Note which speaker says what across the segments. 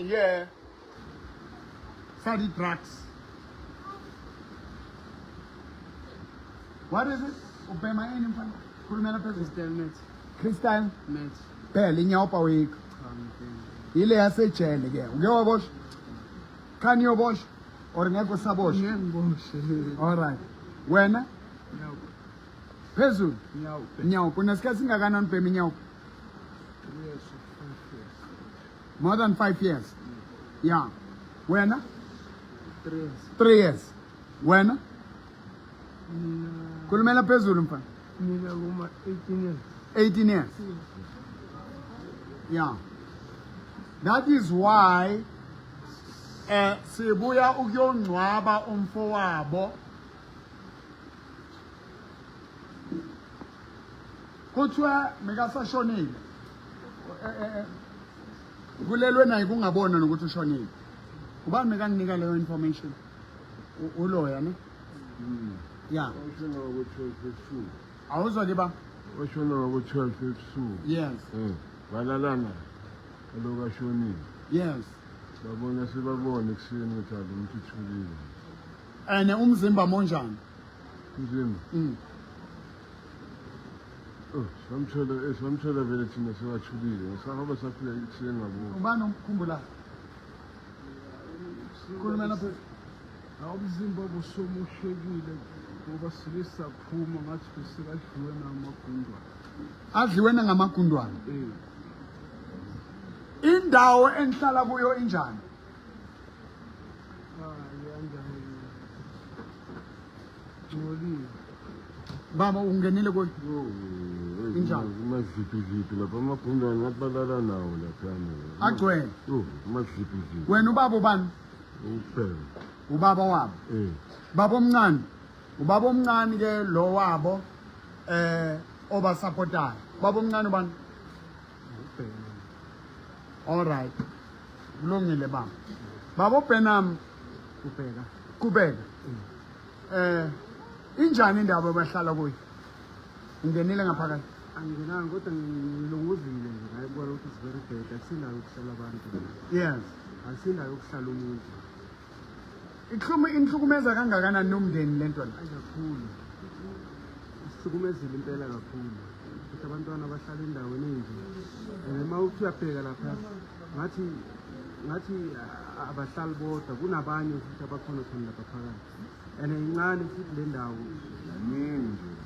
Speaker 1: here sa di-drugs. What is it? Ubhema ini mfana? Khulumela phezulu.
Speaker 2: Crystal meth.
Speaker 1: Crystal
Speaker 2: Meth.
Speaker 1: Phela inyaopa wikho.
Speaker 2: Cha ngibhemi.
Speaker 1: Ile yasejele ke. Uke waboshwa? Khani uyoboshwa or ngeke usaboshwa?
Speaker 2: Ngeke ngiboshe.
Speaker 1: All right. Wena
Speaker 2: Nyaope.
Speaker 1: phezulu.
Speaker 2: Nyaope.
Speaker 1: Nyaope. Unesikhathi singakanani ubhema inyaope?
Speaker 2: Years of 5 years.
Speaker 1: More than 5 years. Yeah. Wena?
Speaker 2: 3 years.
Speaker 1: 3 years. Wena?
Speaker 2: Mina
Speaker 1: Khulumela phezulu mfana.
Speaker 2: mina kuma 18 years.
Speaker 1: 18 years. Yeah. That is why sibuya ukuyongcwaba umfowabo. Kuthiwa mikasashonile. Kulelwe naye kungabona nokuthi ushonile. Ubani mekanginika leyo information? Uloya ne? Yeah.
Speaker 3: Washona ngabo-12 ebusuku.
Speaker 1: Awuzwa ke ba?
Speaker 3: Washona ngabo-12 ebusuku.
Speaker 1: Yes.
Speaker 3: Balalana aloku ashonile.
Speaker 1: Yes.
Speaker 3: Babona sebabona ekuseni ukuthi alo muntu uthulile.
Speaker 1: Ene umzimba monjani?
Speaker 3: Umzimba. Oh, samthola vele thina sewathulile. Ngisahamba safika ekuseni ngabo.
Speaker 1: Ubani omkhumbulayo? Khulumela phezulu.
Speaker 2: Awumzimba busomoshekile ngoba sike saphuma ngathi besekadliwe namagundwane.
Speaker 1: Adliwe nangamagundwane. Indawo enihlala kuyo injani?
Speaker 2: Ah, leya ndawo ngcolile.
Speaker 1: Baba ungenile kuyo? Injani?
Speaker 3: Amaziphi lapha amagundwane ngathi balala nawo laphana.
Speaker 1: Agcwele.
Speaker 3: Oh, amaziphi.
Speaker 1: Wena ubaba ubani?
Speaker 3: Uphela.
Speaker 1: Ubaba wabo. Baba omncane. Ubaba omncane ke lo wabo oba supportayo. Baba omncane ubani? All right. Kulungile baba. Baba uBenam
Speaker 2: Kubheka.
Speaker 1: Kubheka. Injani indaba abahlala kuyo? Ungenile ngaphakathi?
Speaker 2: Angingenanga kodwa ngilunguzile nje ngayibona ukuthi it's very bad. Akusindawo yokuhlala abantu.
Speaker 1: Yes.
Speaker 2: Akusindawo yokuhlala umuntu.
Speaker 1: Inhlukumeza kangakanani nomndeni lento la?
Speaker 2: Ayi kakhulu. Isihlukumezile impela kakhulu. Ukuthi abantwana bahlala endaweni enje. And uma uthi uyabheka lapha ngathi abahlali bodwa kunabanye futhi abakhona khona lapha phakathi. And incane futhi le ndawo.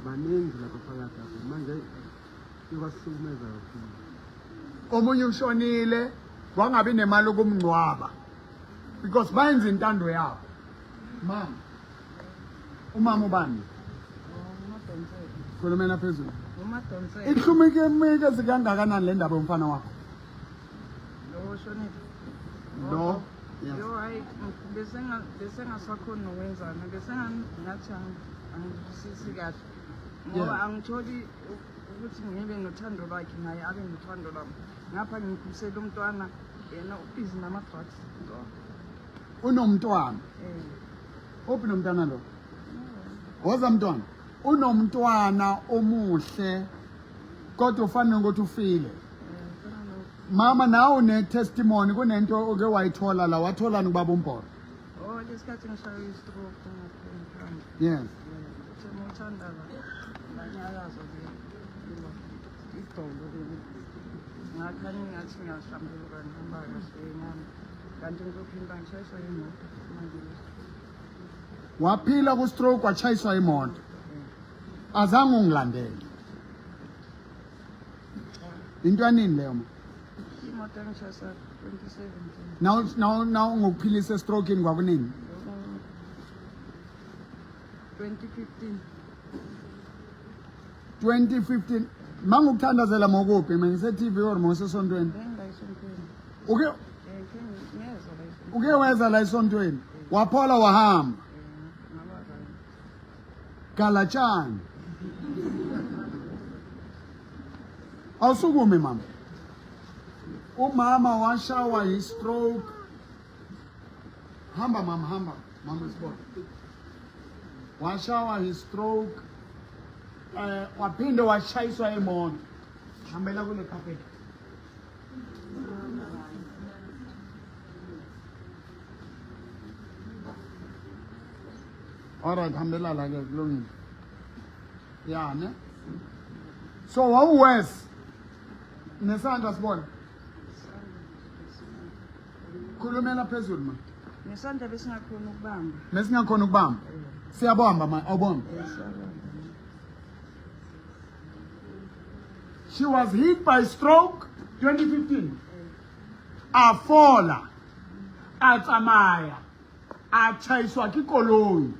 Speaker 2: Baningi lapha phakathi apho. Manje ikwasihlukumeza kakhulu.
Speaker 1: Omunye ushonile wangabi nemali ukumngcwaba because bayenza intando yabo. Mama, umama ubani? Khulumela phezulu.
Speaker 4: Umadonsela.
Speaker 1: Ihlukumeke kangakanani le ndaba yomfana wakho?
Speaker 4: Lo oshonile.
Speaker 1: Lo? Yes.
Speaker 4: Yo hayi besengasakhoni nokwenzana besengathi angizwisisi kahle ngoba angitholi ukuthi ngibe nothando lwakhe naye abe nothando lwami. Ngapha ngikhulisela umntwana yena ubhizi nama-drugs.
Speaker 1: Unomntwana? Uphi nomntwana lo? Woza mntwana. Unomntwana omuhle kodwa ufanele ukuthi ufile. Mama nawe une testimony kunento oke wayithola la watholani kubaba uMbhoro?
Speaker 4: Oh lesikhathi ngishaywe i-stroke ngaphambili.
Speaker 1: Yes.
Speaker 4: Uthe mawuthandaza nganyakaza ke idolo leli. Ngakhanya ngathi ngiyahlambuluka ngihamba kahle ngami. Kanti ngizophinda ngishayiswa imoto manje.
Speaker 1: Waphila ku stroke wachayiswa imoto. Azange ungilandele. Into yanini leyo ma?
Speaker 4: Imoto engishayisa 2017.
Speaker 1: Now ngokuphilisa stroke kwakunini?
Speaker 4: 2015.
Speaker 1: 2015. Mangukuthandazela mokuphi? Mina ngise TV or mosesontweni?
Speaker 4: Bengila esontweni.
Speaker 1: Uke
Speaker 4: Ngeza la esontweni.
Speaker 1: Uke weza la esontweni. Waphola wahamba.
Speaker 4: Ngaba right.
Speaker 1: Galatshani. Awusukume mama. Umama washawa yi-stroke. Hamba mama, hamba. Mama sibona. Washawa yi-stroke. Waphinde washayiswa imoto. Hambela kule carpet. Alright, hambelala ke kulungile. Ya ne? So wawuwes nesandla sibona. Khulumela phezulu ma.
Speaker 4: Nesandla besingakhona ukubamba.
Speaker 1: Mesingakhona ukubamba. Siyabamba ma, awubona. She was hit by stroke 2015. A fola. A tsamaya. A tjhaiswa ke koloi.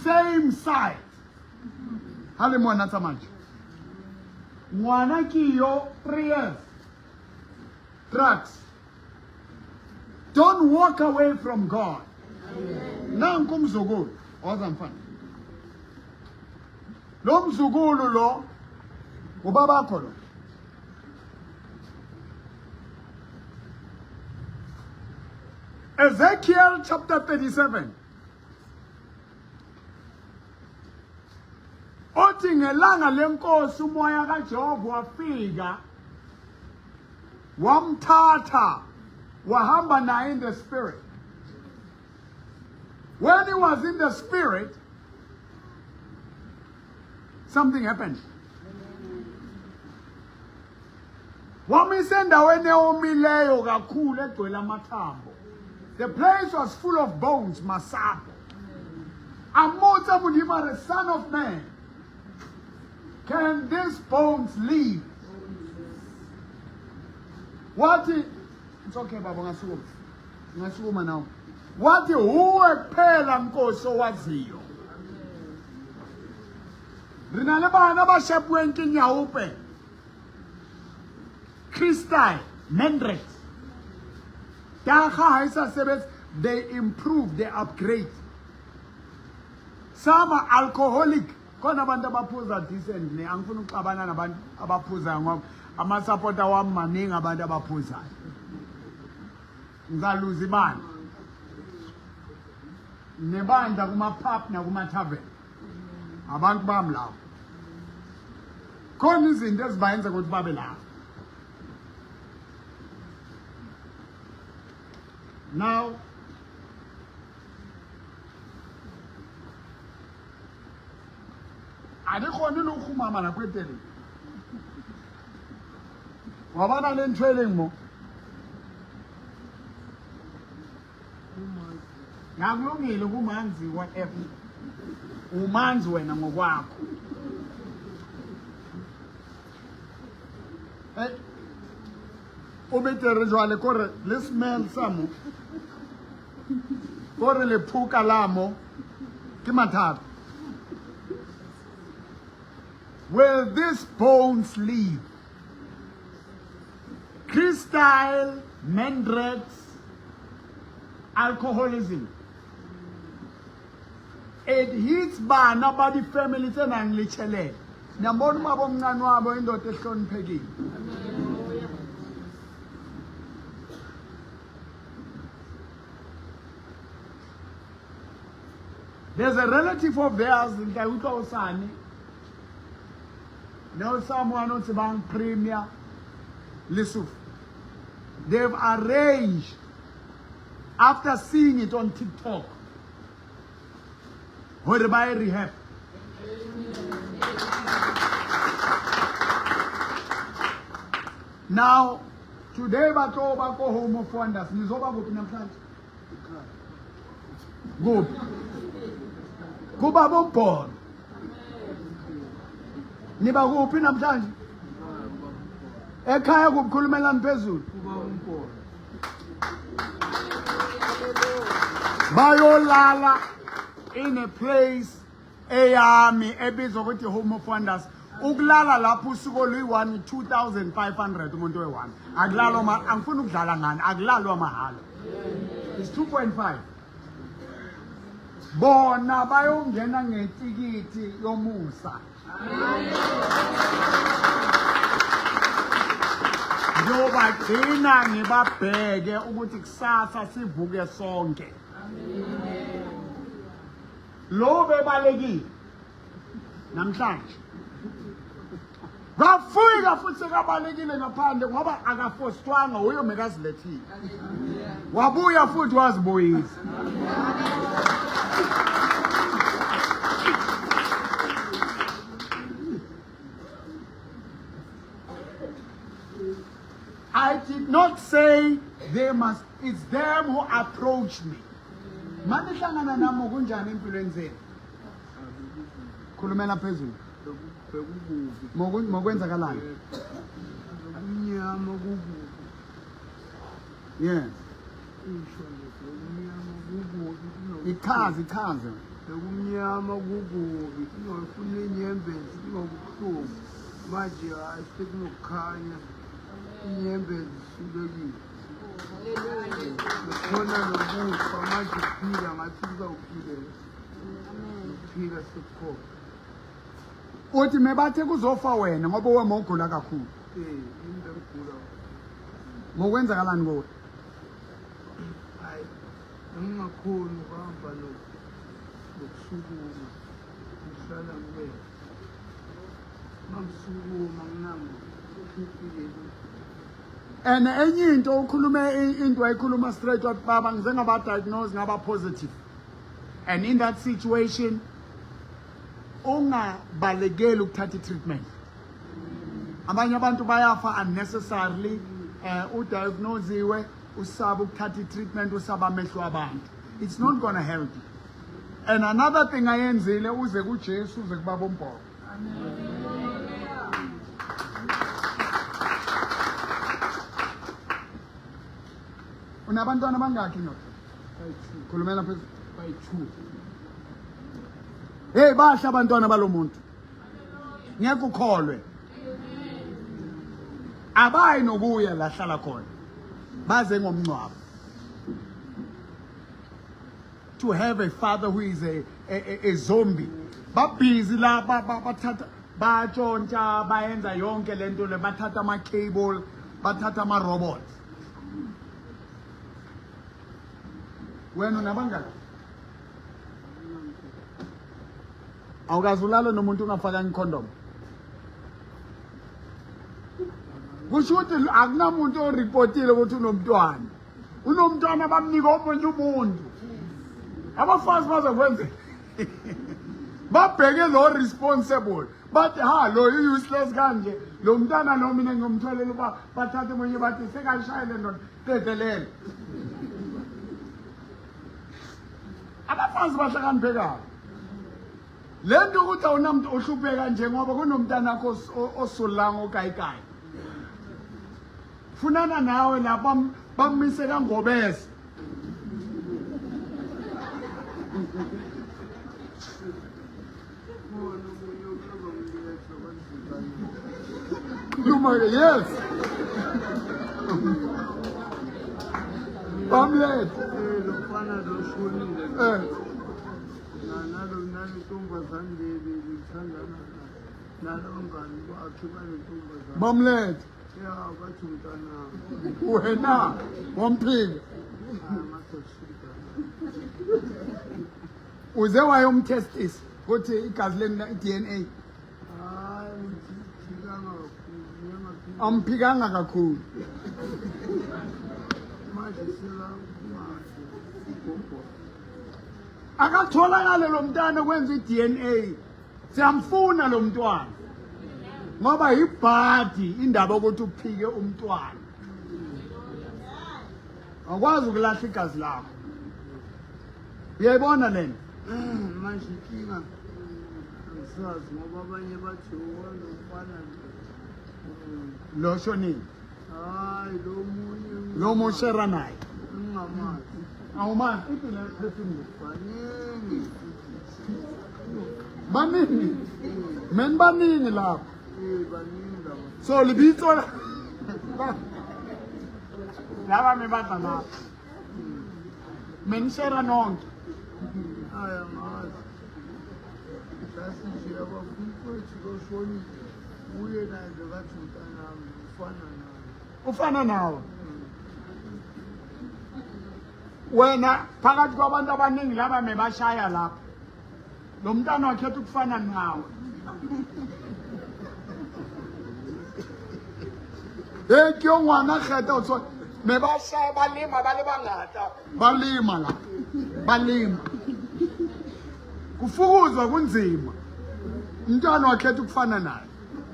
Speaker 1: Same side. Ha le mona tsamaya. Ngwana ke yo 3 years. Drugs. Don't walk away from God. Nanku umzukulu, woza mfana. Lo mzukulu lo ubabakho lo. Ezekiel chapter 37. Othi ngelanga lenkosi umoya kaJehova wafika wamthatha wahamba naye in the spirit. When he was in the spirit, something happened. Wamisa endaweni ewomileyo kakhulu egcwele amathambo. The place was full of bones, masapo. Amotsa Modimo the son of man, can these bones live? Wathi, it's okay baba ngasukuma. Ngasukuma nawe. Wathi huwe kuphela Nkosi owaziyo. Re na le bana ba shapuweng ke nyaope. Crystal, Mandrax. Daga ha e sa sebetse, they improve, they upgrade. Some are alcoholic. Khona abantu abaphuza decent ne angifuni ukuxabana nabantu abaphuzayo ngoba ama-supporter wami maningi abantu abaphuzayo. Ngizaluza ibandla. Nebandla kuma-pub nakuma-tavern. Abantu bami labo. Khona izinto ezibayenza ukuthi babe lapho. Now, a di kgone le go kgumama nako e telele wa bona le ntho e leng mo ngakulungile kumanzi whatever umanzi wena ngokwakho eh o betere jwale kore le smell sa mo kore lephoka la mo ke mathata. Will these bones live? Crystal, mandrax, alcoholism. It hits bana ba di-family tse nang le tjhelete. Niyambona ubaba omncane wabo indoda ehloniphekile. There's a relative of theirs nka utlwa o sane. No someone o tsebang Premier Lesotho. They've arranged after seeing it on TikTok hore ba ye rehab. Now today ba tlo ba ko home of wonders nizoba kuphi namhlanje? Kuphi? Kubaba uMbhono. Niba kuphi namhlanje? Ekhaya kukhulumelani phezulu? Bayolala in a place eyami ebizwa ukuthi Home of Wonders. Ukulala lapho usuku oluyi-1 2500 umuntu oyi-1. Akulalwa ma angifuni ukudlala ngani, akulalwa mahhala. It's 2.5. Bona bayongena ngetikiti yomusa. Ngiyobagcina ngibabheke ukuthi kusasa sivuke sonke. Lo bebalekile namhlanje. Kwafika futhi sekabalekile ngaphandle ngoba akafostwanga uyo mekazilethile. Wabuya futhi wazibuyisa. They must, it's them who approach me. Manihlangana nami kunjani empilweni zenu? Khulumela phezulu.
Speaker 2: Bekukubi.
Speaker 1: Mokwenzakalani?
Speaker 2: Kumnyama kukubi.
Speaker 1: Yes.
Speaker 2: Isho nje kumnyama kukubi.
Speaker 1: Ichaze, ichaze.
Speaker 2: Bekumnyama kukubi kunofuna inyembezi kunobuhlungu. Manje hayi sekunokukhanya inyembezi zisulekile. Khona nokufa manje kuphila ngathi kuzawuphilela. Ukuphila sekukhona.
Speaker 1: Uthi mebathe kuzofa wena ngoba wena ugula kakhulu.
Speaker 2: Eh, into engigula.
Speaker 1: Ngokwenzakalani kuwe?
Speaker 2: Hayi, ngingakhoni ukuhamba nokusukuma. Ngihlala ngibele. Mangisukuma nginamo philile.
Speaker 1: And enye into ukhulume into ayikhuluma straight wathi baba ngize ngaba diagnose ngaba positive. And in that situation ungabalekeli ukuthatha i-treatment. Abanye abantu bayafa unnecessarily udiagnosiwe usaba ukuthatha i-treatment usaba amehlo abantu. It's not gonna help you. And another thing ayenzile uze kuJesu uze kubaba uMbhoko. Unabantwana abangaki ndoda? Khulumela phezulu.
Speaker 2: By-two.
Speaker 1: Hey bahle abantwana balomuntu. Ngeke ukholwe. Abayi nokuya la hlala khona. Baze ngomngcwabo. To have a father who is a zombie. Babhizi la bathatha batshontsha bayenza yonke lento le bathatha ama cable bathatha ama robots. Wena unabangaki? Awukaze ulale nomuntu ungafakanga icondom. Kusho ukuthi akunamuntu oreportile ukuthi unomntwana. Unomntwana bamnika omunye umuntu. Abafazi bazokwenza. Babheke lo responsible. Bathi ha lo useless kanje. Lo mntana lo mina ngiyomtholela uba bathathe omunye bathi sekayishayile ndoda qedelele. Abafazi bahlakaniphe kabi. Le nto ukuthi awunamuntu ohlupheka nje ngoba kunomntana wakho osolanga okayikayi. Funana nawe la bamise kaNgobese. Khuluma ke yes. Bamlethe.
Speaker 2: Lo mfana lo shonile. Nalo nalo ntombazane leli lithandana nalo mngani wakhe bale ntombazane.
Speaker 1: Bamlethe.
Speaker 2: Ya bathi umntanami.
Speaker 1: Wena wamphika. Uze wayomtestisa ukuthi igazi leni i-DNA.
Speaker 2: Hayi ngimphikanga kakhulu.
Speaker 1: Amphikanga kakhulu.
Speaker 2: Manje sela manje gogo.
Speaker 1: Akatholakale lo mntana kwenza i-DNA. Siyamfuna lo mntwana. Ngoba ibhadi indaba ukuthi uphike umntwana. Awukwazi ukulahla igazi lakho. Uyayibona lena?
Speaker 2: Manje inkinga angisazi ngoba abanye bathi wona ufana
Speaker 1: lo shonile.
Speaker 2: Hayi lo munye
Speaker 1: lo moshera naye.
Speaker 2: Ngingamazi.
Speaker 1: Awumazi iphi le phefumulo?
Speaker 2: Baningi.
Speaker 1: Baningi. Men baningi lapho.
Speaker 2: Eh baningi labo.
Speaker 1: So lebitso laba me batla lapho. Menishera nonke.
Speaker 2: Hayi angazi. Lasi nje abafowethu loshonile. Uye naye bekathi umntanami ufana naye.
Speaker 1: Ufana nawe. Wena phakathi kwabantu abaningi laba mebashaya lapha. Lo mntana wakhetha ukufana nawe. Hey ke yo ngwana kgetha o tshwa me ba shaya ba lema ba le bangata ba lema la ba lema kufukuzwa kunzima umntwana wakhetha ukufana naye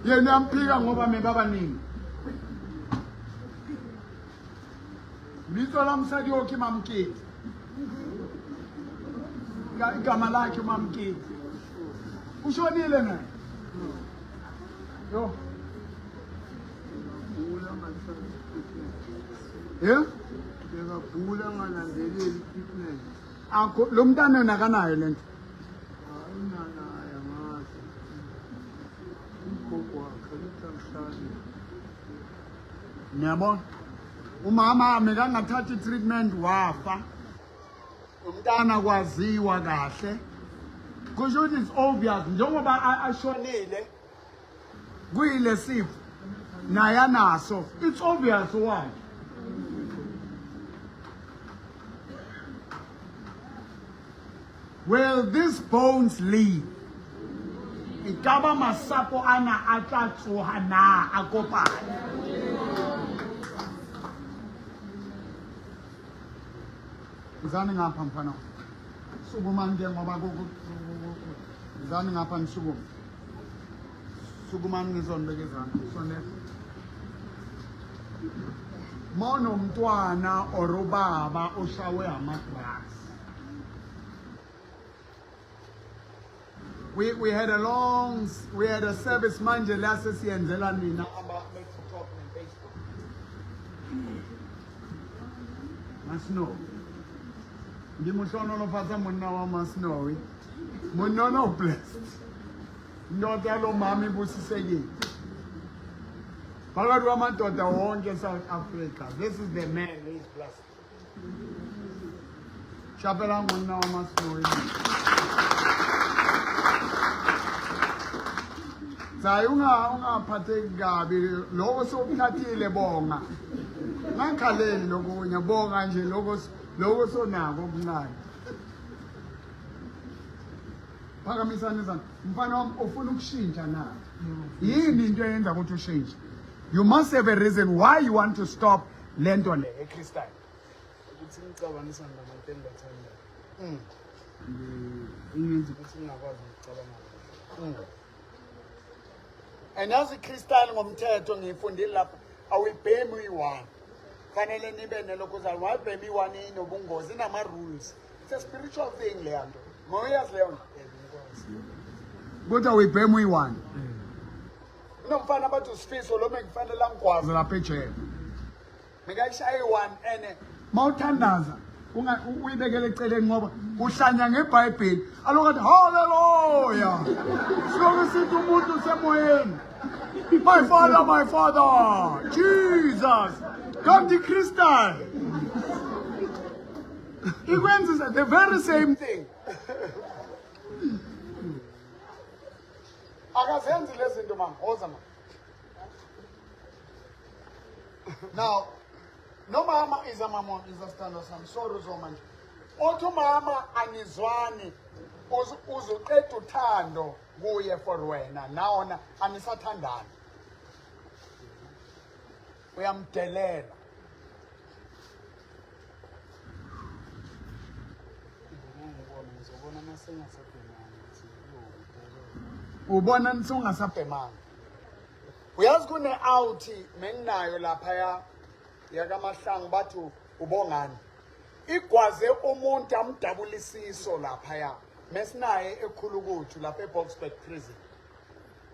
Speaker 1: yena uyamphika ngoba me babaningi. Bitso la mosadi o ke Mamkete. Igama lakhe uMamkete. Ushonile naye. Yo. Yeah?
Speaker 3: Bekagula angalandeleli i-treatment.
Speaker 1: Akho lo mntana yona akanayo lento.
Speaker 3: Ayinanayo angazi. Ugogo wakhe uthi angihlali.
Speaker 1: Niyabona? Umama mekangathatha i-treatment wafa. Umntana kwaziwa kahle. Kusho ukuthi it's obvious njengoba ashonile kuyile sifo naye anaso it's obvious why. Will these bones live? E ka ba masapo ana a tla tsoha na a kopana? Ngizani ngapha mfana. Sukumani ke ngoba ngizani ngapha nisukume. Sukumani ngizonibeka izandla. Sondela. Mawunomntwana or ubaba oshawe ama-drugs. We had a long, we had a service manje la sesiyenzela nina aba TikTok and Facebook. Masnow. Ngimuhlonolofatsa monna wa Masnow. Monna no blessed. Indoda yalo mama ibusisekile. Phakathi kwamadoda wonke South Africa. This is the man who is blessed. Shapela monna wa Masnow. Zayi ungaphatheki kabi lokho sokuthathile bonga. Ngakhaleli lokunye bonga nje lokho lokho sonako okuncane. Phakamisani izandla. Mfana wami ufuna ukushintsha na? Yini into eyenza ukuthi ushintshe? You must have a reason why you want to stop lento le eCrystal.
Speaker 2: Ukuthi ngicabanisa nabantu engibathandayo. Ingenza ukuthi ngingakwazi ukucabanga kahle.
Speaker 1: And yazi iCrystal ngomthetho ngiyifundile lapha awuyibhemi uyi-one. Fanele nibe nelokhuzana wayibhema i-one inobungozi inama-rules. It's a spiritual thing leya nto. Mawuyazi leyo nto? Ukuthi awuyibhemi uyi-one. Kunomfana abathi uSifiso lo mengifanele angigwaze lapha ejele. Ngikayishaya i-one ene mawuthandaza uyibekele eceleni ngoba uhlanya ngeBhayibheli. Aloku athi haleluya. Siloku sithi umuntu usemoyeni. My father, my father, Jesus. Kanti crystal. Ikwenzisa the very same thing. Akazenzi lezi zinto mama, woza mama. Now, no mama is a mama is a stand sami. Sorry uzoma nje. Othi umama anizwani uzoqeda uthando kuye for wena nawona anisathandani. Uyamdelela.
Speaker 2: Ngizobona mase ngasabhemanga ukuthi
Speaker 1: Ubona nisungasabhemanga. Uyazi kune out menginayo lapha ya yakaMahlangu bathi ubongani. Igwaze umuntu amdabula isiso lapha ya. Mesinaye ekhulukuthu lapha eBoksburg prison.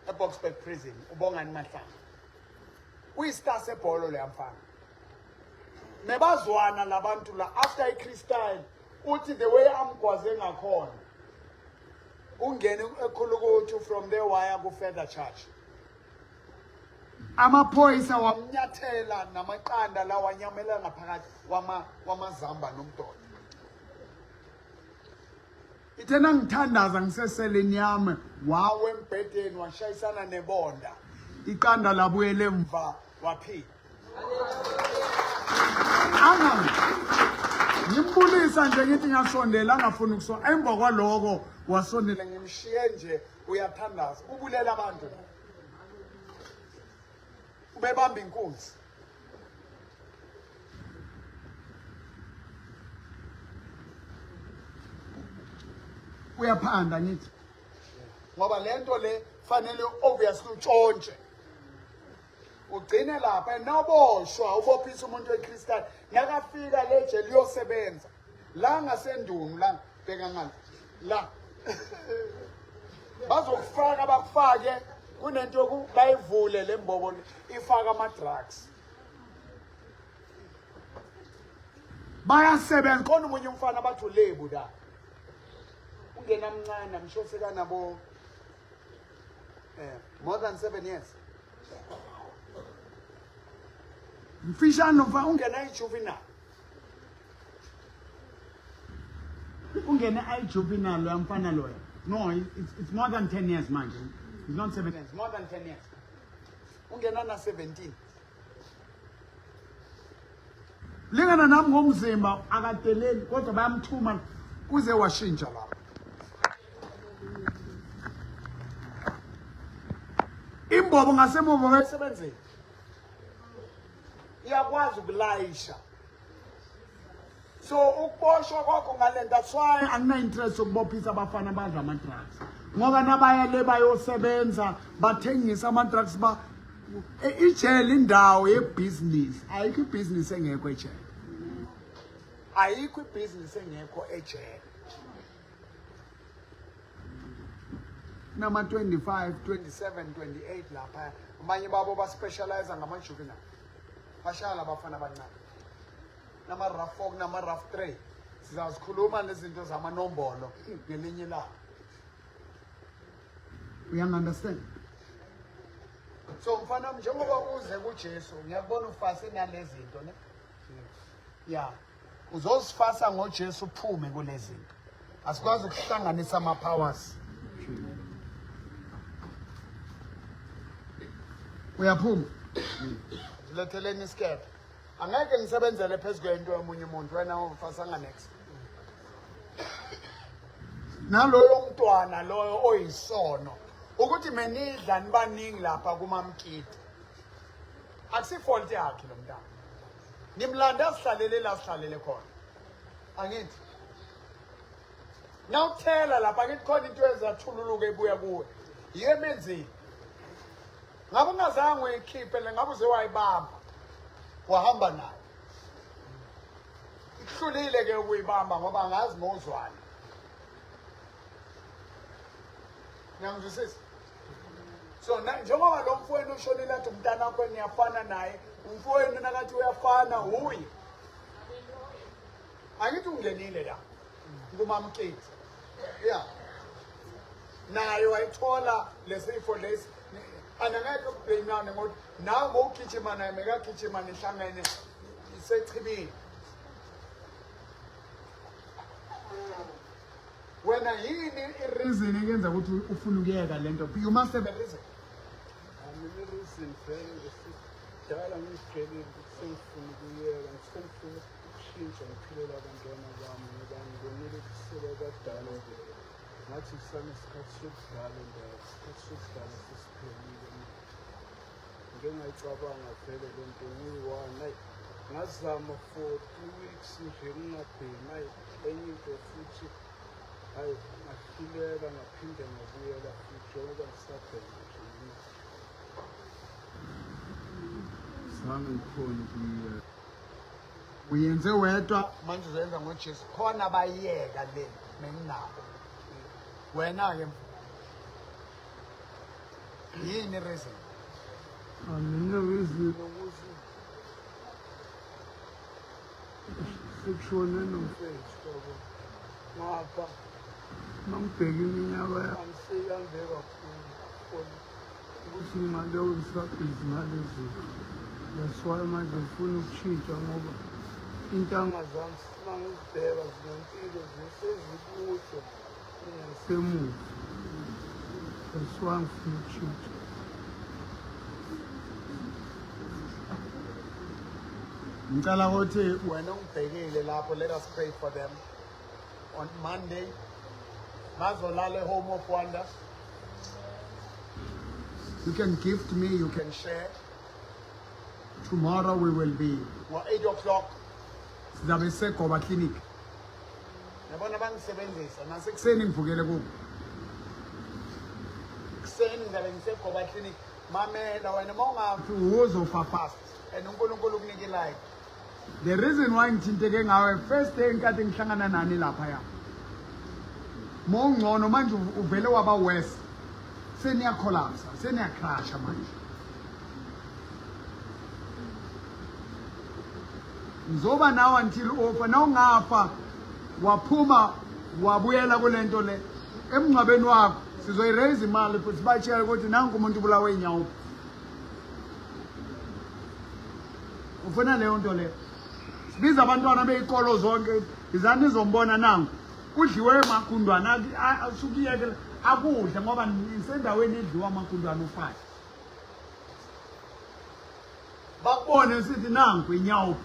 Speaker 1: eBoksburg prison ubongani Mahlangu. Uyistar sebholo leya mfana. Mebazwana labantu la after iCrystal uthi the way amgwaze ngakhona. Ungene ekhulukuthu from there waya ku further charge. Amaphoyisa wamnyathela namaqanda la wanyamela ngaphakathi wamazamba nomdoda. Ithe nangithandaza ngiseseleni yami wawe embhedeni washayisana nebonda. Iqanda labuyele emva waphila. Anga ngimbulisa nje ngithi ngiyasondela angafuni ukuso emva kwaloko wasondela ngimshiye nje uyathandaza ubulela abantu la. Ubebamba inkunzi. Uyaphanda ngithi ngoba lento le fanele obviously utshontshe. Ugcine lapha noboshwa ubophisa umuntu weCrystal nakafika leje liyosebenza la ngasendunu la bheka ngale la bazokufaka bakufake kunento yoku bayivule le mbobo ifaka ama drugs bayasebenza khona omunye umfana bathi ulebu la ungena mncane I'm sure sekanabo more than 7 years mfishane mfana ungena ijuvenile ungene ayijuvenile loya mfana loya no it's more than 10 years manje it's not 7 years more than 10 years ungena na 17 lingana nami ngomzimba akadeleli kodwa bayamthuma kuze washintsha lapho imbobo ngasemuva bayisebenzile iyakwazi ukulayisha so ukuboshwa kwakho ngale nto that's why angina-interest yokubophisa abafana abadla ama-drugs ngoba nabaya le bayosebenza bathengisa ama-drugs ba e, ijele indawo yebhizinisi ayikho ibhizinisi engekho ejele ayikho ibhizinisi engekho ejele nama-25 27 28 lapha abanye babo baspecialize ngama-juvenile bashaya labafana abancane nama-rough 4 kunama-rough 3 sizazikhuluma nezinto zamanombolo ngelinye ilanga uyangi-understand so mfana wami njengoba uze kujesu ngiyakubona ufase nale zinto ne ya uzozifasa ngojesu uphume kule zinto asikwazi ukuhlanganisa ama-powers uyaphuma ziletheleni isikebhe angeke ngisebenzele phezu kwento yomunye umuntu wena ufasanga next naloyo mntwana loyo oyisono ukuthi menidla nibaningi lapha kumamkiti akusifault yakhe lo mntana nimlanda asihlalele la sihlalele khona angithi nawuthela lapha angithi khona into ezathululuka ebuya kuwe yiyo emenzile ngabe ungazange uyikhiphe le ngabe uze wayibamba wahamba nayo ikuhlulile ke ukuyibamba ngoba angazi mowuzwana ngiyangizwisisa so njengoba lo mfowenu ushonile athi umntana wakho niyafana naye umfowenu nakathi uyafana huye angithi ungenile la kumamketi ya naye wayithola lesifo lesi anangeke kubhemane ngokuthi nawe ngowugijima naye mekagijima nihlangene isechibini wena yini i-reason eyenza ukuthi ufune ukuyeka le nto you must have a reason
Speaker 2: Mina i-reason vele ngesidala ngizitshelile ukuthi sengifuna ukuyeka sengifuna ukushintsha ngiphilela abantwana bami ngoba ngibonile ukuthi sebabadala vele ngathi kusanesikhathi sokudlala ndawo isikhathi sokudlala sesiphelile manje ngike ngayicabanga vele le nto ngiyi-one ayi ngazama for 3 weeks nje ngingabhemi ayi enye into futhi hayi ngahluleka ngaphinde ngabuyela futhi njengoba ngisabhema nje manje
Speaker 3: Zange ngikhone ukuyiyeka.
Speaker 1: Uyenze wedwa manje uzoyenza ngoJesu khona bayeka le menginabo wena ke yini reason
Speaker 2: Mina reason ukuthi sekushone nomfethu yabo ngapha mangibheka iminyaka yami seyihambe kakhulu khona ukuthi ngaloku ngisabhizi ngale zinto that's why manje ngifuna ukushintsha ngoba intanga zami uma ngizibheka zinempilo zisezikude kunasemuva that's why ngifuna ukushintsha
Speaker 1: ngicela ukuthi wena ungibhekile lapho let us pray for them on Monday bazolala home of wonders you can gift me you can share tomorrow we will be ngo 8 o'clock sizabe segoba clinic yabona bangisebenzisa nasekuseni ngivukele kubo kuseni ngizabe ngisegoba clinic Mamela wena, uma ungafi uzofa fast, and uNkulunkulu ukunika i-life. The reason why ngithinteke ngawe first day nkathi ngihlangana nani laphaya, mongcono manje uvele waba worse, seniyacollapse, seniyacrasha manje. Ngizoba nawe until ufa. Na ungafa waphuma wabuyela kule nto le, emngcwabeni wakho sizoyiraise imali futhi sibatshele ukuthi nanku umuntu ubulawe inyawo. Ufuna leyo nto leyo? Sibiza abantwana beyikolo zonke, izani izombona, nangu kudliwe magundwana, asukuyekela akudle ngoba nisendaweni edliwa amagundwana. Ufake bakubone sithi nanku inyawo,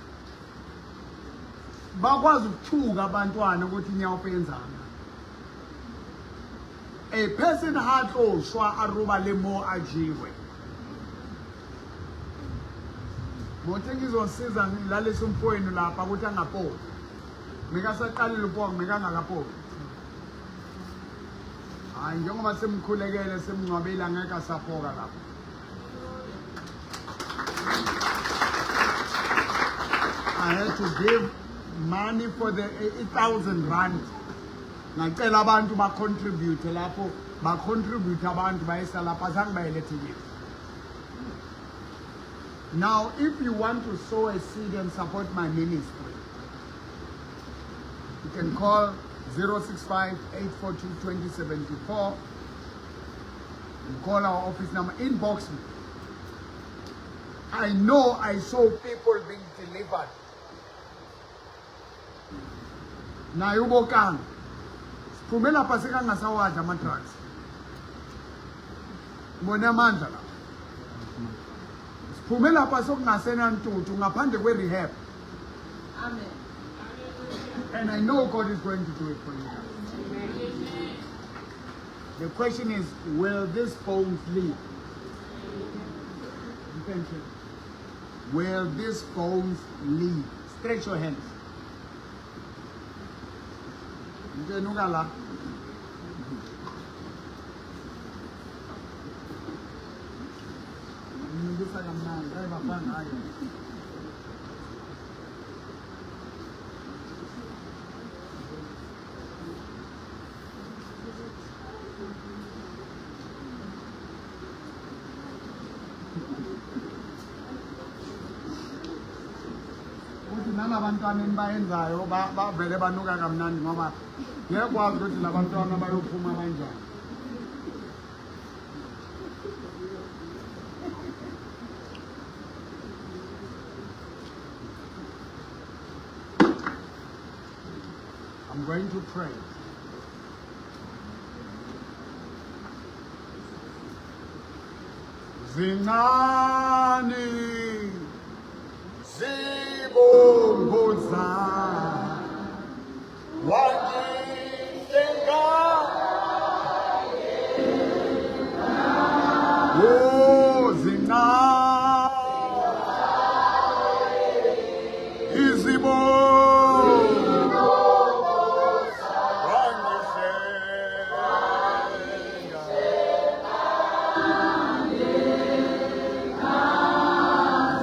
Speaker 1: bakwazi ukuthuka abantwana ukuthi inyawo yenzani. A person ha tlo shwa a robale mo a jewe. Mothi ngizosiza ngilalise umfowenu lapha ukuthi angapoli. Mikasaqalile upoka, mikangakapoli. Hayi, njengoba simkhulekele, simngcwabile, angeke asapoka lapha. I had to give money for the R1,000. Ngacela abantu ba-contribute lapho, ba-contribute abantu, bayisa lapha, azange bayilethe kimi. Now, if you want to sow a seed and support my ministry, you can call 065 842 2074. You call our office number, inbox me. I know I saw people being delivered. Naye ubokanga siphume lapha sekangasawadla ama-drugs. Ngibone amandla lapha. Siphume lapha sokungasenantuthu ngaphandle kwe-rehab.
Speaker 4: Amen.
Speaker 1: And I know God is going to do it for you guys. The question is, will these bones live? Attention. Will these bones live? Stretch your hands. Into enuka la. Nukisa kamnandi, hayi bafana, hayi. Uthi nalabantwana enibayenzayo bavele banuka kamnandi ngoba ngeke kwazi ukuthi labantwana bayophuma kanjani. I'm going to pray. Zincane zibongo wangihlenga. Oh, zincane izibongo wangihlenga.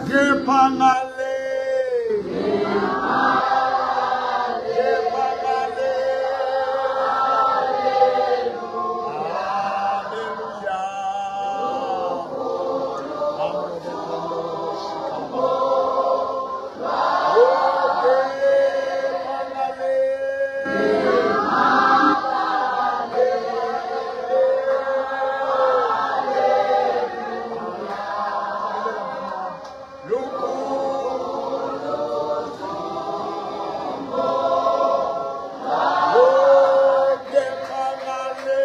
Speaker 1: Kepha ngale, kepha ngale, haleluya. Oh, kepha ngale, kepha ngale, lukhulu. Oh, kepha ngale,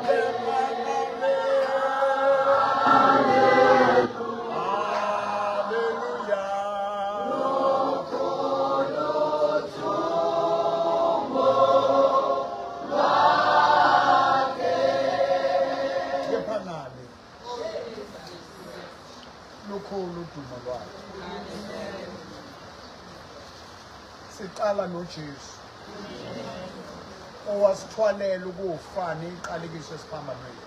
Speaker 1: kepha ngale, haleluya. Kepha ngale, lukhulu udumo lwakhe. Siqala noJesu owasithwalela ukufa neyiqalekiso esiphambanweni.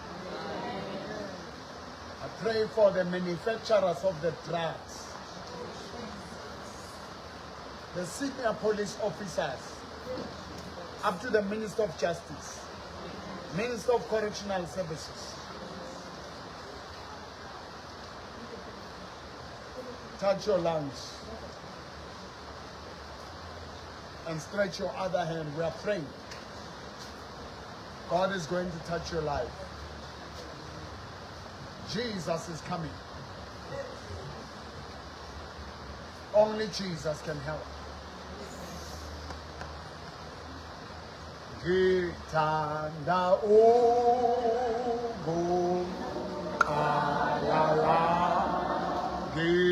Speaker 1: pray for the manufacturers of the drugs, the senior police officers, up to the Minister of Justice, Minister of Correctional Services. Touch your lungs and stretch your other hand. We are praying. God is going to touch your life. Jesus is coming. Only Jesus can help. Ngithanda ukuqala la ngibona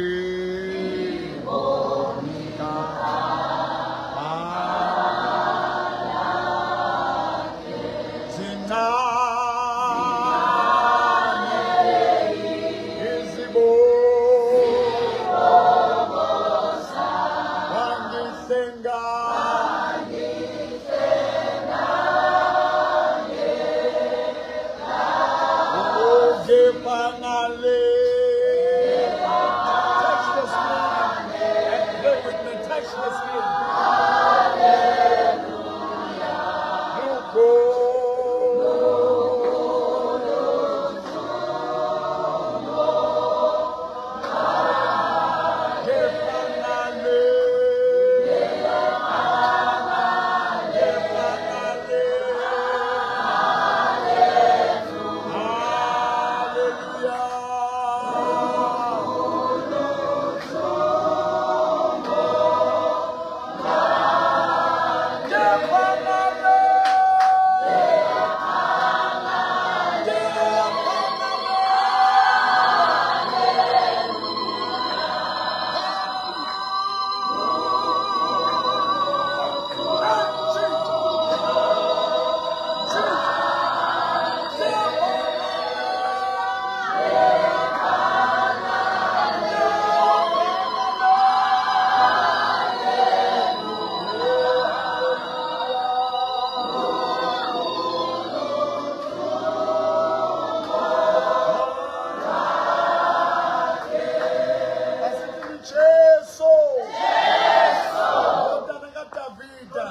Speaker 1: zincane izibongo wangihlenga. Touch the screen and pray with me. Touch the screen. Asithi Jesu. Ndodana kaDavida.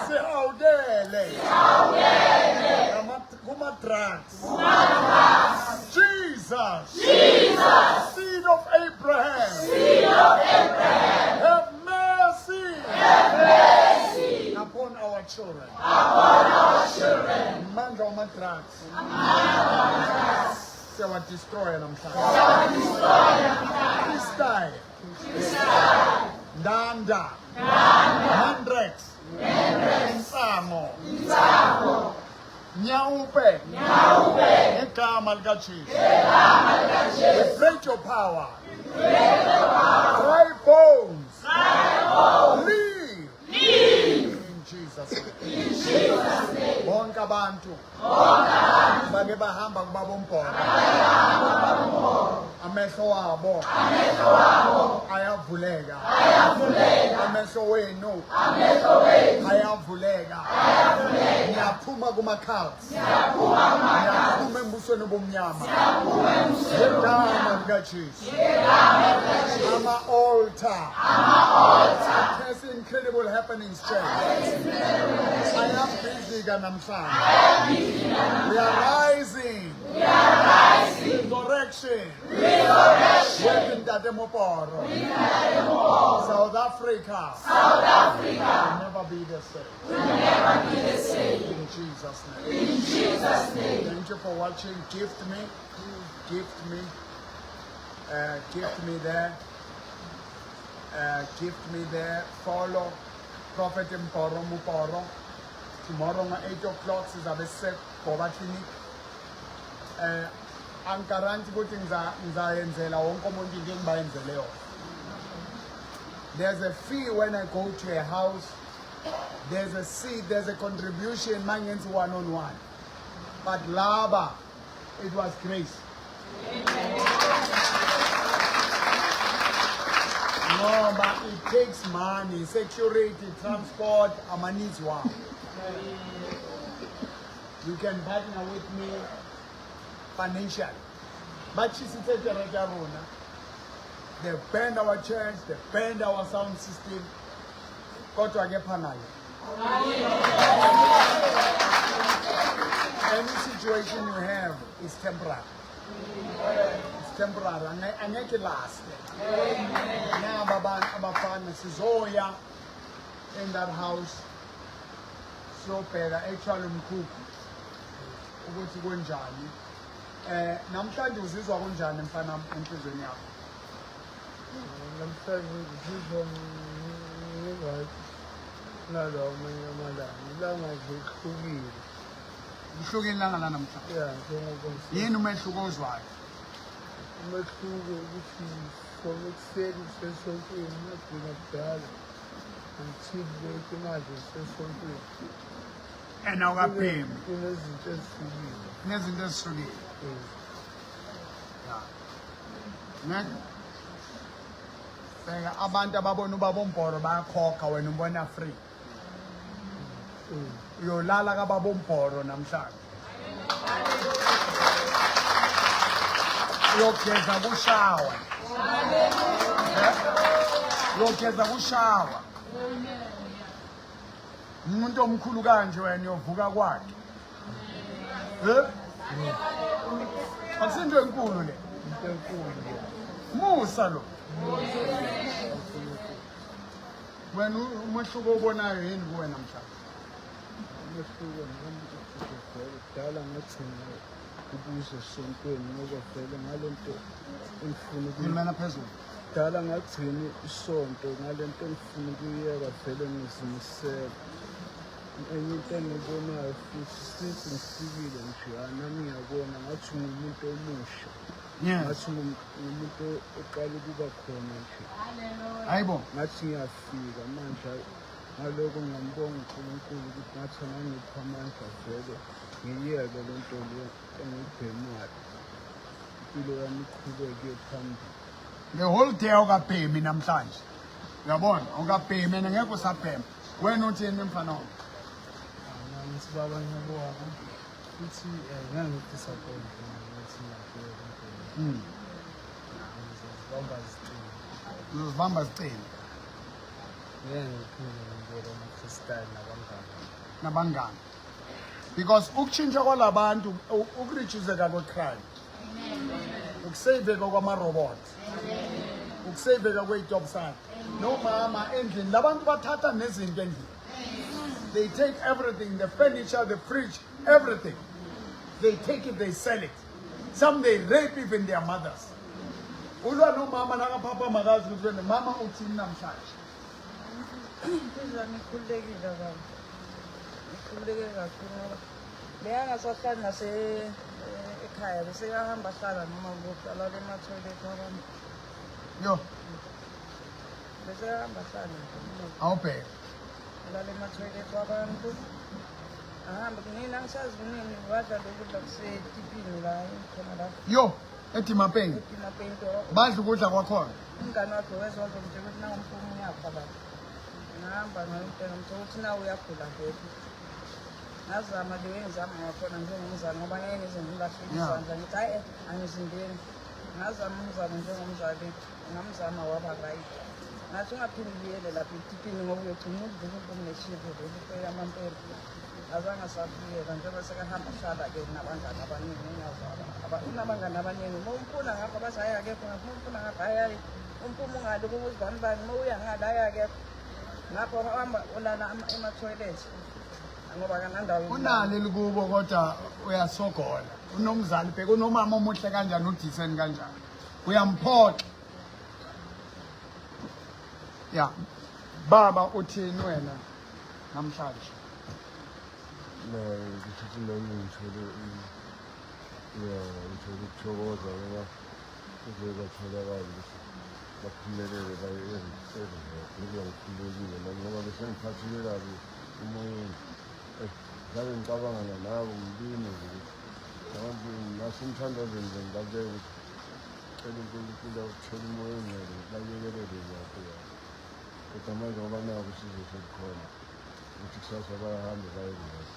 Speaker 1: Sihawukele. Kuma-drugs. Jesus. Seed of Abraham. Have mercy. Upon our children. Amandla wama-drugs. Siyawadestroya namhlanje. Freestyle. Ndanda. Mandrax. Insango. Nyaope. Ngegama likaJesu. We break your power. Dry bones. Live. In Jesus' name. Bonke abantu bake bahamba kubaba uMbhoro. Amehlo abo ayavuleka. Amehlo wenu ayavuleka. Niyaphuma kuma-cults. Niyaphuma embusweni obumnyama. Ngegama likaJesu. Ama-altar. That's Incredible Happenings Church. Ayabhidlika namhlanje. We are rising. Resurrection. With Ntate Moporo. South Africa. Will never be the same. In Jesus' name. Thank you for watching. Gift me. Gift me. Gift me there. Gift me there. Follow Prophet Mporo Muporo. Tomorrow at 8 o'clock sizabe siseGoba Clinic. Angiguarantee ukuthi ngizayenzela wonke umuntu into engibayenzele yona. There's a fee when I go to a house. There's a seed, there's a contribution mangenza one on one. But laba, it was grace. No, but it takes money, security, transport, ama-needs wabo. You can partner with me. Financially. Ba tjhesitse kereke ya rona. They burned our church, they burned our sound system. Kodwa ke phanayo. Any situation you have is temporary. It's temporary. Angeke last. Naba abantu abafana sizoya in that house siyobheka actually umkhukhu ukuthi kunjani. Namhlanje uzizwa kunjani mfana enhlizweni yakho?
Speaker 2: Namhlanje ngizizwa ngi-right nalawo amanye amalanga. Ilanga nje lihlukile.
Speaker 1: Lihlukile ilanga la namhlanje.
Speaker 2: Ya, njengoba
Speaker 1: Yini umehluko ozwayo?
Speaker 2: Umehluko ukuthi from ekuseni sisesontweni ngagcina kudala until late manje sisesontweni.
Speaker 1: And awukabhemi.
Speaker 2: Kunezinto ezihlukile.
Speaker 1: Kunezinto ezihlukile. Ya. Ngeke. Bheka abantu ababona ubaba uMbhoro bayakhokha, wena ubona free. Uyolala kababa uMbhoro namhlanje. Uyogeza kushawa. Uyogeza kushawa. Umuntu omkhulu kanje wena uyovuka kwakhe. Akusinto enkulu le.
Speaker 2: Into enkulu.
Speaker 1: Musa lo. Wena umehluko obonayo yini kuwe namhlanje?
Speaker 2: Umehluko nami ukuthi vele kudala ngagcina ukuza esontweni ngoba vele ngalento engifuna
Speaker 1: Khulumela phezulu.
Speaker 2: Kudala ngagcina isonto ngalento engifuna ukuyiyeka vele ngizimisele. Enye into engiyibonayo futhi since ngifikile nje nami ngiyabona ngathi ngumuntu omusha. Ngathi ngumuntu oqala ukuba khona nje.
Speaker 1: Hayibo.
Speaker 2: Ngathi ngiyafika manje ngaloko ngiyambonga uNkulunkulu ukuthi ngathi angangipha amandla vele ngiyeke le nto le engiyibhemayo. Impilo yami iqhubeke phambili.
Speaker 1: The whole day awukabhemi namhlanje. Uyabona awukabhemi and ngeke usabhema. Wena uthini mfana wami?
Speaker 2: Nami ngithi baba ngiyabonga futhi ngeke ngidisappoint ukuthi ngiyabheka empilweni. Ngizozibamba ziqine.
Speaker 1: Uzozibamba ziqine.
Speaker 2: Ngeke ngiphinde ngibuyele ema-freestyle nabangani.
Speaker 1: Nabangani. Because ukutshintsha kwalabantu ukureduceka kwe-crime. Ukusaveka kwama-robot. Ukusaveka kwe-top side. Nomama endlini labantu bathatha nezinto endlini. They take everything, the furniture, the fridge, everything. They take it, they sell it. Some they rape even their mothers. Ulwa nomama nakaphapha makazi ukuthi wena mama uthini namhlanje?
Speaker 4: Inhliziyo yami ikhululekile baba. Ikhululeke kakhulu ngoba beyangasahlali nase ekhaya bese yahamba ahlala noma kuphi alala emathoyilethi abantu.
Speaker 1: Yo.
Speaker 4: Bese yahamba ahlala nje noma kuphi.
Speaker 1: Awubheke.
Speaker 4: Alala emathoyilethi wabantu. Ahambe kunini angisazi kunini wadla lokudla kusetipini la khona la.
Speaker 1: Yo, eDimapeng.
Speaker 4: EDimapeng.
Speaker 1: Badla ukudla kwakhona.
Speaker 4: Umngane wakhe wezwa wazomtshela ukuthi nawu umphuma uyafa baba. Ngahamba ngayomtshela ngimtshela ukuthi nawu uyagula vele. Ngazama le engizama ngakhona njengomzali ngoba ngeke ngize ngilahleke izandla ngithi hhayi angizingeni. Ngazama umzamo njengomzali ngamzama waba right. Ngathi ungaphinde ubuyele lapha etipini ngoba uyogcina udla ukudla okuneshivu vele ufike amampela. Azange asabuyela njengoba sekahamba ahlala-ke nabangani abaningi engazi unabangani abaningi. Uma umfuna ngapha bathi hhayi akekho ngapha, uma umfuna ngapha hhayi hhayi. Umphuma ungale kubuzibani bani, uma uya ngale hhayi akekho. Ngapha uhamba ulala emathoyilethi ngoba akanandawo yokulala.
Speaker 1: Unalo elikubo kodwa uyasogola. Unomzali bheka unomama omuhle kanjani udecent kanjani. Uyamphoxa. Ya. Baba uthini wena namhlanje?
Speaker 3: Na ngithi nami ngithole ya ngithole ukuthokoza ngoba kuze kwatholakala ukuthi baphumelele baye e-rehab. Ngizwa ngikhululekile nami ngoba bese ngiphatheke kabi emoyeni. Ngabe ngicabanga nabo ngibini nje ukuthi abantu nasemthandazweni nje ngibabeka ukuthi cela uNkulunkulu awuthele umoya ongcwele ukuthi bayekelele lapho ya. Kodwa manje ngoba naku usizo selikhona ukuthi kusasa bayahambe baye e-rehab.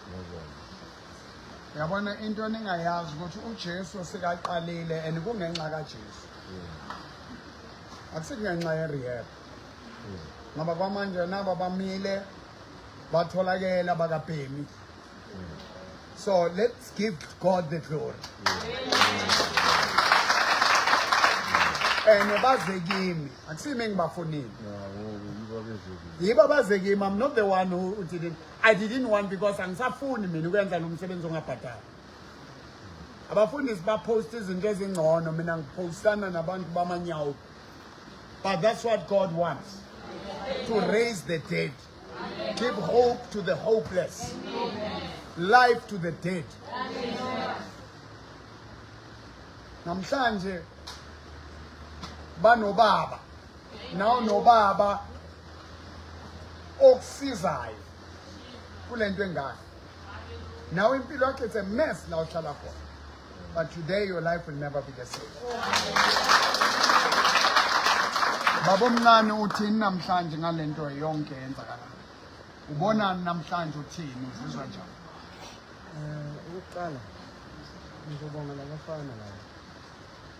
Speaker 3: Ngiyabonga.
Speaker 1: Uyabona into eningayazi ukuthi uJesu sekaqalile and kungenxa kaJesu. Akusikungenxa ye-rehab. Ngoba kwamanje naba bamile batholakele abakabhemi. So let's give God the glory. And baze kimi, akusimi engibafunile.
Speaker 3: Ya, ngoba yibo abeze kimi.
Speaker 1: Yibo abaze kimi. I'm not the one who didn't. I didn't want because angisafuni mina ukwenza lo msebenzi ongabhadali. Abafundisi bapost izinto ezingcono, mina ngipostana nabantu bamanyawo. But that's what God wants. To raise the dead. Give hope to the hopeless. Life to the dead. Namhlanje banobaba. Naw nobaba okusizayo kulento engaka. Now impilo yakho, it's a mess la uhlala khona. But today your life will never be the same. Baba omncane, uthini namhlanje ngalento yonke yenzakalayo? Ubonani namhlanje, uthini, uzizwa njani?
Speaker 2: Okokuqala ngizobonga labafana laba,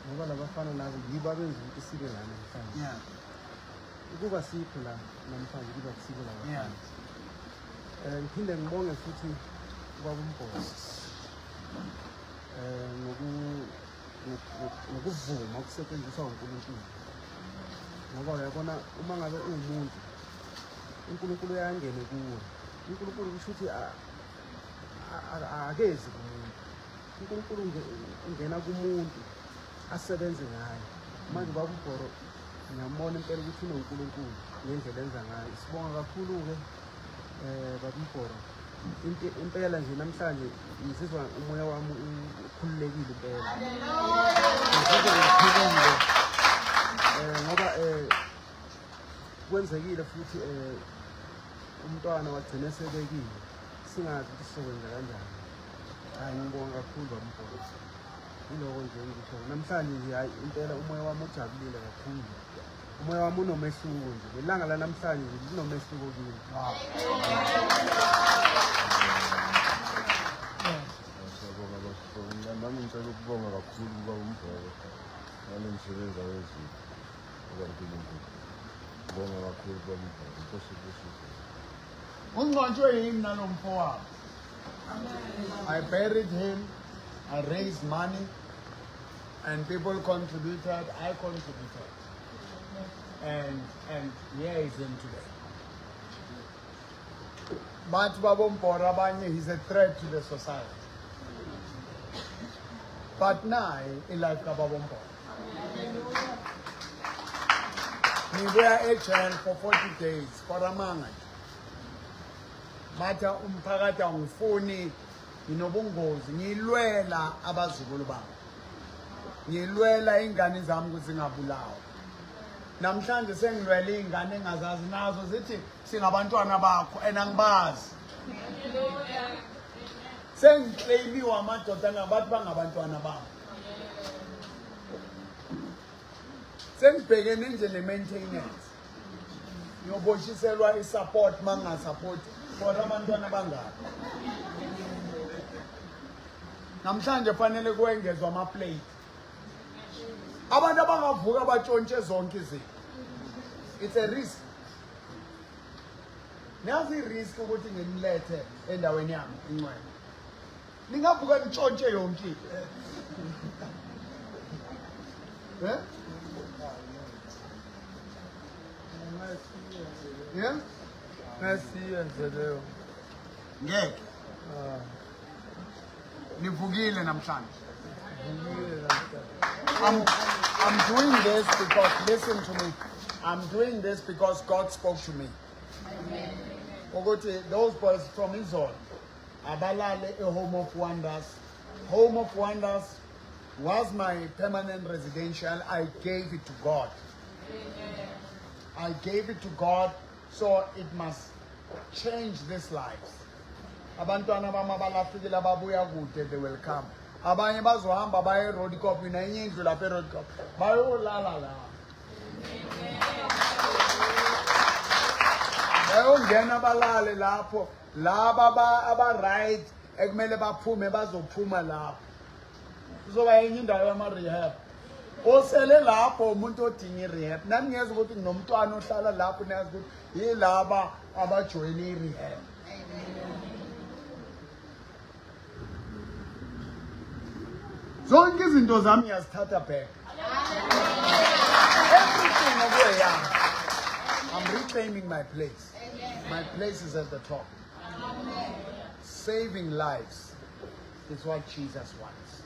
Speaker 2: ngoba labafana labo yibo abenza ukuthi sibe la namhlanje. Ukuba sikho la namhlanje kuba kusibo labafana. Ngiphinde ngibonge futhi ubaba uMbhozo ngokuvuma ukusetshenziswa uNkulunkulu, ngoba uyabona uma ngabe uwumuntu uNkulunkulu uyangene kuwe. uNkulunkulu kusho ukuthi akezi kumuntu, uNkulunkulu ungena kumuntu asebenze ngaye. Manje ubaba uMbhoro ngiyambona impela ukuthi unoNkulunkulu ngendlela enza ngayo. Sibonga kakhulu-ke baba uMbhoro. Impela nje namhlanje ngizizwa umoya wami ukhululekile impela, ngizizwa ngiphilile ngoba kwenzekile futhi umntwana wagcina esebekile, singazi ukuthi sizokwenza kanjani. Hayi, ngibonga kakhulu baba uMbhoro, yiloko nje engikusho namhlanje nje. Hayi, impela umoya wami ujabulile kakhulu, umoya wami unomehluko nje lelanga lanamhlanje nje linomehluko kimi.
Speaker 3: Siyabonga baba. Nami ngicela ukubonga kakhulu kubaba uMbhoko ngale msebenzi awenzile okaNkulunkulu. Ngibonga kakhulu baba uMbhoko. Inkosi ibusise.
Speaker 1: Ungcwatshwe yimi nalo mfowabo. I buried him. I raised money and people contributed. I contributed. And here is him today. Bathi baba uMbhoro abanye he's a threat to the society. But nayi ilife kababa uMbhoro. Ngibuya ejele for 40 days for amanga nje. Bathi umphakathi awungifuni, nginobungozi, ngilwela abazukulu bami. Ngilwela ingane zami ukuthi zingabulawa. Namhlanje sengilwela ingane engazazi, nazo zithi singabantwana bakho and angibazi. Sengiclaimiwe amadoda ngabathi bangabantwana bami. Sengibhekene nje ne-maintenance. Ngiyoboshiselwa i-support mangingasupport for abantwana bangaka. Namhlanje fanele kwengezwa ama-plate. Abantu abangavuka batshontshe zonke izinto. It's a risk. Nazi i-risk ukuthi nginilethe endaweni yami ingcwele. Ningavuka nitshontshe yonke into. Eh? Yeah?
Speaker 2: Ngasiyenze leyo.
Speaker 1: Ngeke.
Speaker 2: Ah,
Speaker 1: Nivukile namhlanje.
Speaker 2: vukile namhlanje.
Speaker 1: I'm doing this because, listen to me, I'm doing this because God spoke to me. Ukuthi those boys from Izolo, abalale a Home of Wonders. Home of Wonders was my permanent residential. I gave it to God. I gave it to God, so it must change these lives. Abantwana bami abalahlekile ababuya kude, they will come. Abanye bazohamba baye eRoodkop, mina enye indlu lapha eRoodkop. Bayolala la. Bayongena balale lapho. Laba aba right Ekumele baphume bazophuma lapho. Kuzoba enye indawo yama rehab. Osele lapho umuntu odinga i-rehab. Nani ngiyeza ukuthi nginomntwana ohlala lapho, niyazi ukuthi yilaba abajoyine i-rehab. Zonke izinto zami ngiyazithatha back. Everything okuyeyami. I'm reclaiming my place. My place is at the top. Saving lives is what Jesus wants.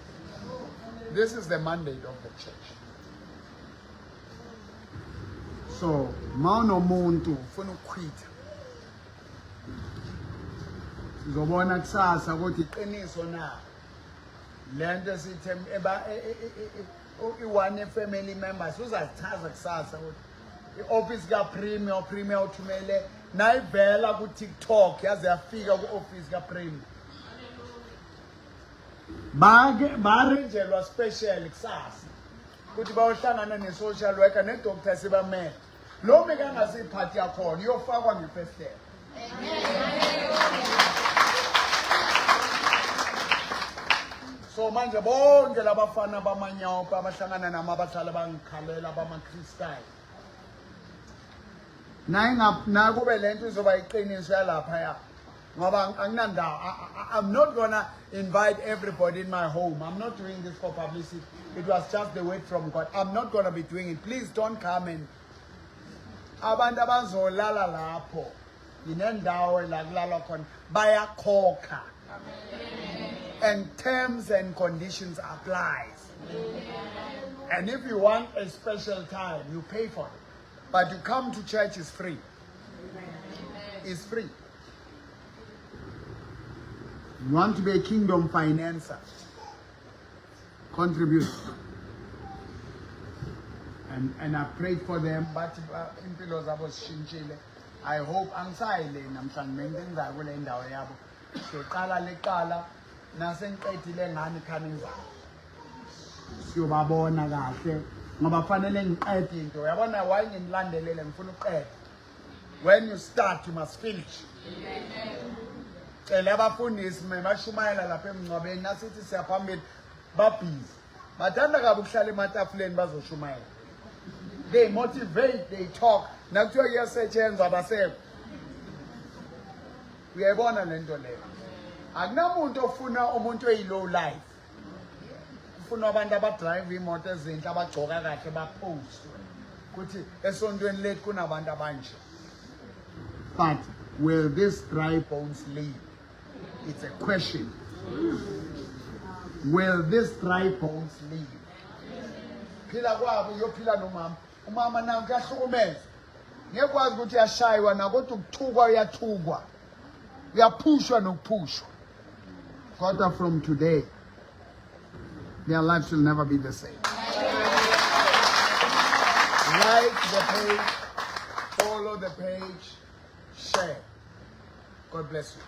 Speaker 1: This is the mandate of the church. So, mawunomuntu ufuna ukuquitha, sizobona kusasa ukuthi iqiniso na lento esithe eba i-one family members uzazichaza kusasa ukuthi i-office kaPremier, uPremier uthumele nayivela ku-TikTok yaze yafika ku-office kaPremier, bake barenjelwa special kusasa ukuthi bayohlangana ne-social worker ne-doctor sebamele lo mekangasiphathi yakhona iyofakwa ngefestela. So manje bonke labafana bamanyaope abahlangana nami, abahlala bangikhalela, bama-crystal, nakube lento izoba iqiniso yalaphaya, ngoba anginandawo. I'm not gonna invite everybody in my home. I'm not doing this for publicity. It was just the word from God. I'm not gonna be doing it. Please don't come and abantu abazolala lapho, nginendawo la kulalwa khona, bayakhokha and terms and conditions applies, and if you want a special time, you pay for it, but you come to church is free. Is free. You want to be a kingdom financer, contribute. And I prayed for them, but impilo zabo zishintshile. I hope angisayi le namhlanje, bengizayo kule ndawo yabo, siyoqala leqala nasengiqedile ngani khani ngizayo siyobabona kahle, ngoba fanele ngiqede into, uyabona why nginilandelele, ngifuna ukuqeda. When you start, you must finish. Cela abafundisi bashumayela lapha emngcwabeni, nasithi siyaphambili, babhizi, bathanda kabi ukuhlala ematafuleni bazoshumayela. They motivate, they talk, nakuthiwa kuyasetshenzwa abasekho. Uyayibona le nto leyo? Akunamuntu ofuna umuntu oyi-low life, ufuna abantu abadrayive imoto ezinhle, abagcoka kahle, bapostwe kuthi esontweni lethu kunabantu abanje. But will this dry bones live? It's a question. Will this dry bones live? Phila kwabo uyophila nomama, umama naye kuyahlukumeza, ngeke kwazi ukuthi uyashaywa na, kodwa ukuthukwa uyathukwa, uyaphushwa nokuphushwa, kodwa from today their lives will never be the same. Like the page, follow the page, share. God bless you.